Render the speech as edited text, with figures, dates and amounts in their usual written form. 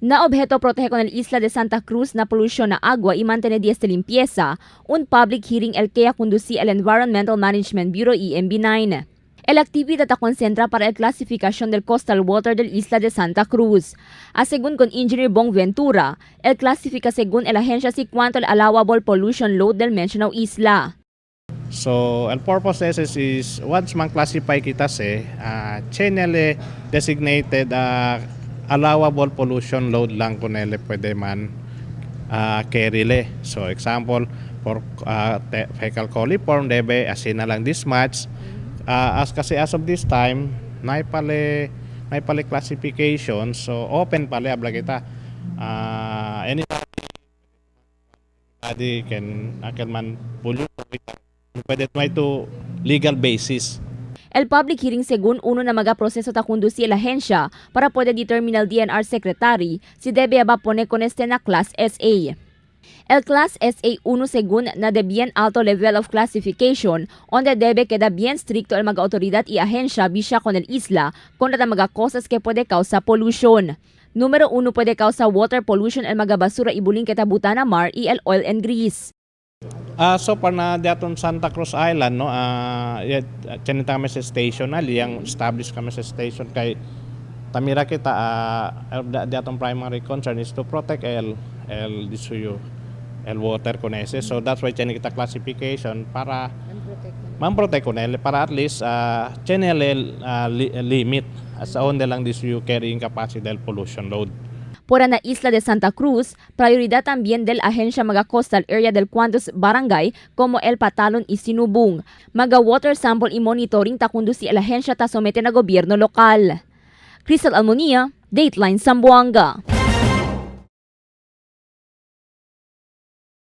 Na objeto protege con el isla de Santa Cruz na polución na agua y mantener este limpieza, un public hearing el que conducí el Environmental Management Bureau EMB 9. El actividad ta concentra para el clasificación del coastal water del isla de Santa Cruz. A según con Engineer Bong Ventura, el clasifica según el agencia si cuánto el allowable pollution load del mencionado isla. So, el purpose is once man classify kita se, channel designated allowable pollution load lang kunele pwede man carry le. So, example, for fecal coliform, debe asin na lang this much. As kasi as of this time, naipale classification, so open pale abla kita. Anybody can man pollute, pwede may to legal basis. El public hearing según uno na mga proceso ta conduci la agencia para poder determinar el DENR secretary si debe aba pone con este na Class SA. El Class SA 1 según na de bien alto level of classification, donde debe queda bien stricto el mga autoridad y agencia bisya con el isla contra la mga cosas que puede causar pollution. Número 1 puede causar water pollution el mga basura y bulin que butana mar y el oil and grease. So far na diaton Santa Cruz Island, no, uh, kami sa station na yang establish kami sa station kay tamira kita, diaton primary concern is to protect el disuyo el water kunese. So that's why channel kita classification para man-protect kunele para at least channel el limit as onde lang disuyo carrying capacity del pollution load. Por la isla de Santa Cruz, prioridad también del agencia mga coastal area del Cuantos Barangay como el Patalon y Sinubung. Mga water sample y monitoring ta conduci el agencia ta somete na gobyerno lokal. Crystal Almonia, Dateline Zamboanga.